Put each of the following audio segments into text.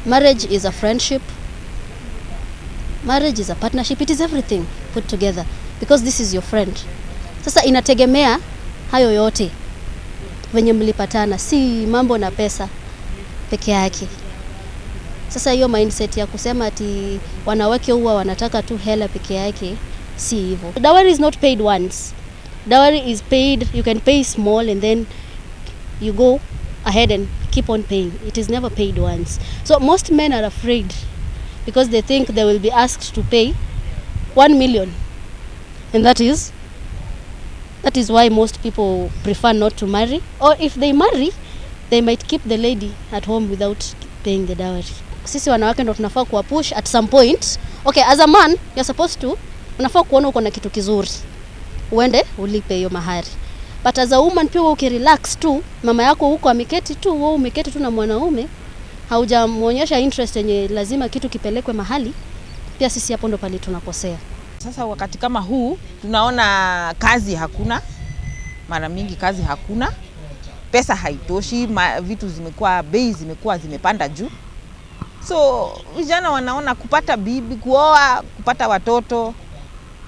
Marriage is a friendship. Marriage is a partnership. It is everything put together because this is your friend. Sasa inategemea hayo yote venye mlipatana, si mambo na pesa peke yake. Sasa hiyo mindset ya kusema ati wanawake huwa wanataka tu hela peke yake, si hivyo. Dowry is not paid once. Dowry is paid, you can pay small and then you go ahead and keep on paying. It is never paid once. So most men are afraid because they think they will be asked to pay 1 million. And that is why most people prefer not to marry, or if they marry, they might keep the lady at home without paying the dowry. Sisi wanawake ndo tunafaa kuwa push at some point. Okay, as a man, you're supposed to, unafaa kuona uko na kitu kizuri, uende ulipe hiyo mahari. But as a woman pia, wewe ukirelax tu, mama yako huko ameketi tu, wewe umeketi tu na mwanaume, haujamuonyesha interest yenye lazima kitu kipelekwe mahali, pia sisi hapo ndo pale tunakosea. Sasa wakati kama huu tunaona kazi hakuna, mara mingi kazi hakuna, pesa haitoshi, vitu zimekuwa, bei zimekuwa zimepanda juu, so vijana wanaona kupata bibi, kuoa, kupata watoto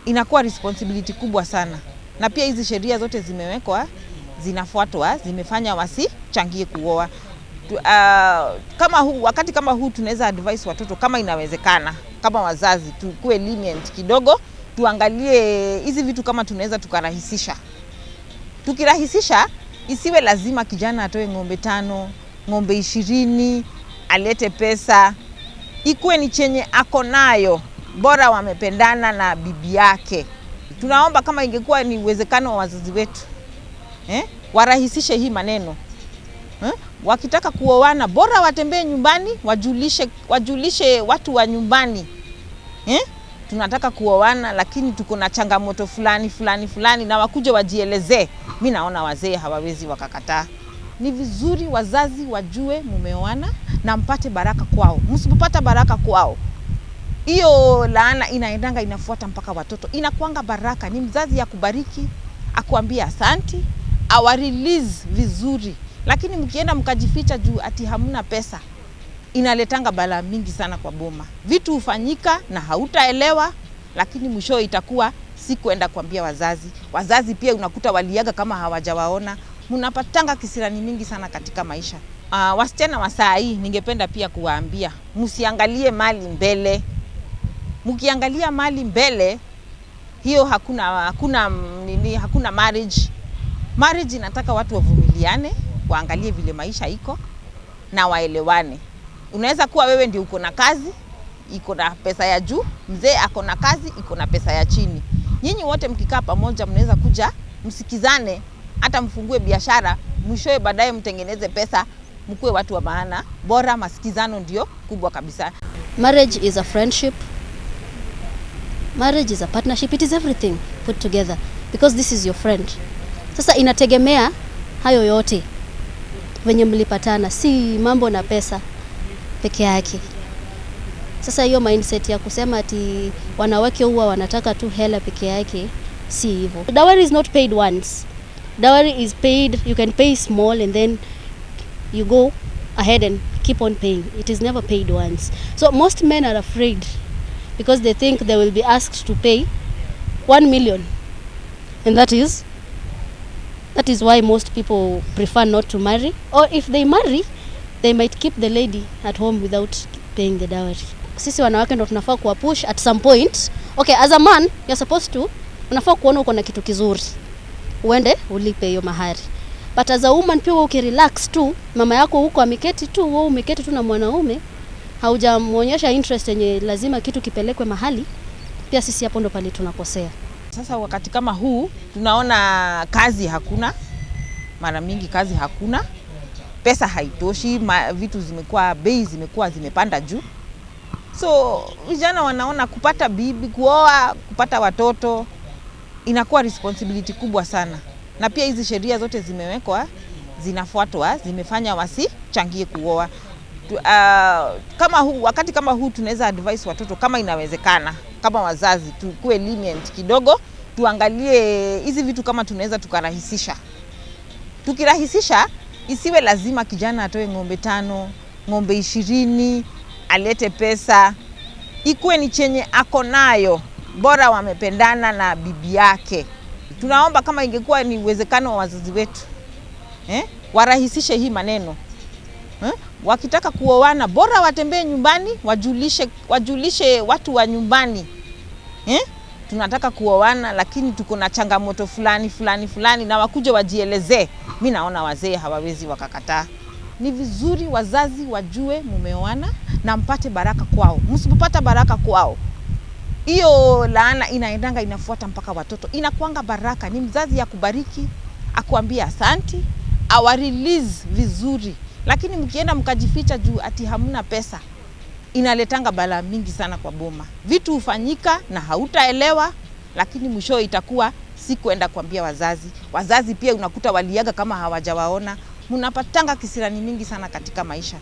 inakuwa responsibility kubwa sana, na pia hizi sheria zote zimewekwa zinafuatwa, zimefanya wasichangie kuoa. Kama huu, wakati kama huu tunaweza advise watoto kama inawezekana, kama wazazi tukuwe lenient kidogo, tuangalie hizi vitu kama tunaweza tukarahisisha. Tukirahisisha, isiwe lazima kijana atoe ng'ombe 5, ng'ombe 20, alete pesa, ikuwe ni chenye ako nayo, bora wamependana na bibi yake. Tunaomba kama ingekuwa ni uwezekano wa wazazi wetu, eh, warahisishe hii maneno, eh? Wakitaka kuoana, bora watembee nyumbani, wajulishe watu wa nyumbani, eh? Tunataka kuoana lakini tuko na changamoto fulani fulani fulani, na wakuje wajielezee. Mi naona wazee hawawezi wakakataa. Ni vizuri wazazi wajue mumeoana na mpate baraka kwao. Msipopata baraka kwao, hiyo laana inaendanga inafuata mpaka watoto, inakuanga baraka. Ni mzazi akubariki, akuambia asanti, awa release vizuri. Lakini mkienda mkajificha juu ati hamna pesa, inaletanga balaa mingi sana kwa boma. Vitu hufanyika na hautaelewa, lakini mwisho itakuwa si kwenda kuambia wazazi. Wazazi pia unakuta waliaga kama hawajawaona. Mnapatanga kisirani mingi sana katika maisha. Wasichana wa saa hii ningependa pia kuwaambia msiangalie mali mbele. Mkiangalia mali mbele, hiyo hakuna nini, hakuna marriage. Marriage inataka watu wavumiliane, waangalie vile maisha iko na waelewane. Unaweza kuwa wewe ndio uko na kazi iko na pesa ya juu, mzee ako na kazi iko na pesa ya chini. Nyinyi wote mkikaa pamoja, mnaweza kuja msikizane, hata mfungue biashara, mwishowe baadaye mtengeneze pesa, mkuwe watu wa maana. Bora masikizano ndio kubwa kabisa. Marriage is a friendship. Marriage is a partnership. It is everything put together because this is your friend. Sasa inategemea hayo yote venye mlipatana, si mambo na pesa peke yake. Sasa hiyo mindset ya kusema ati wanawake huwa wanataka tu hela peke yake, si hivyo. Dowry is not paid once. Dowry is paid, you can pay small and then you go ahead and keep on paying. It is never paid once. So most men are afraid because they think they will be asked to pay 1 million. And that is why most people prefer not to marry, or if they marry, they might keep the lady at home without paying the dowry. Sisi wanawake ndo tunafaa kuwa push at some point. Okay, as a man, you're supposed to, unafaa kuona uko na kitu kizuri, uende ulipe hiyo mahari. But as a woman pia, wewe ukirelax tu, mama yako huko ameketi tu, wewe umeketi tu na mwanaume, haujamuonyesha interest yenye lazima kitu kipelekwe mahali, pia sisi hapo ndo pale tunakosea. Sasa wakati kama huu tunaona kazi hakuna, mara mingi kazi hakuna, pesa haitoshi, vitu zimekuwa, bei zimekuwa zimepanda juu, so vijana wanaona kupata bibi, kuoa, kupata watoto inakuwa responsibility kubwa sana, na pia hizi sheria zote zimewekwa zinafuatwa, zimefanya wasichangie kuoa. Kama huu, wakati kama huu tunaweza advise watoto kama inawezekana, kama wazazi tukuwe lenient kidogo, tuangalie hizi vitu kama tunaweza tukarahisisha. Tukirahisisha, isiwe lazima kijana atoe ng'ombe 5, ng'ombe 20, alete pesa, ikuwe ni chenye ako nayo, bora wamependana na bibi yake. Tunaomba kama ingekuwa ni uwezekano wa wazazi wetu warahisishe hii maneno Wakitaka kuoana bora watembee nyumbani, wajulishe watu wa nyumbani Tunataka kuoana lakini tuko na changamoto fulani fulani fulani, na wakuje wajielezee. Mi naona wazee hawawezi wakakataa. Ni vizuri wazazi wajue mumeoana na mpate baraka kwao. Msipopata baraka kwao, hiyo laana inaendanga inafuata mpaka watoto, inakuanga baraka. Ni mzazi akubariki, akuambia asanti, awa release vizuri. Lakini mkienda mkajificha juu ati hamna pesa, inaletanga balaa mingi sana kwa boma. Vitu hufanyika na hautaelewa, lakini mwisho itakuwa si kwenda kuambia wazazi. Wazazi pia unakuta waliaga kama hawajawaona. Mnapatanga kisirani mingi sana katika maisha.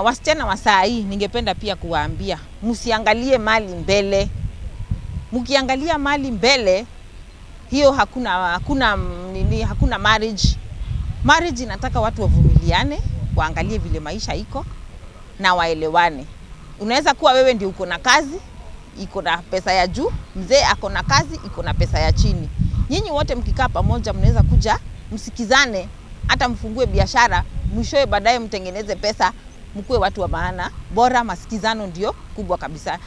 Wasichana wa saa hii ningependa pia kuwaambia msiangalie mali mbele. Mkiangalia mali mbele, hiyo hakuna marriage. Marriage inataka watu wavumiliane, waangalie vile maisha iko na waelewane. Unaweza kuwa wewe ndio uko na kazi iko na pesa ya juu, mzee ako na kazi iko na pesa ya chini. Nyinyi wote mkikaa pamoja, mnaweza kuja msikizane, hata mfungue biashara, mwishowe baadaye mtengeneze pesa, mkuwe watu wa maana. Bora masikizano ndio kubwa kabisa.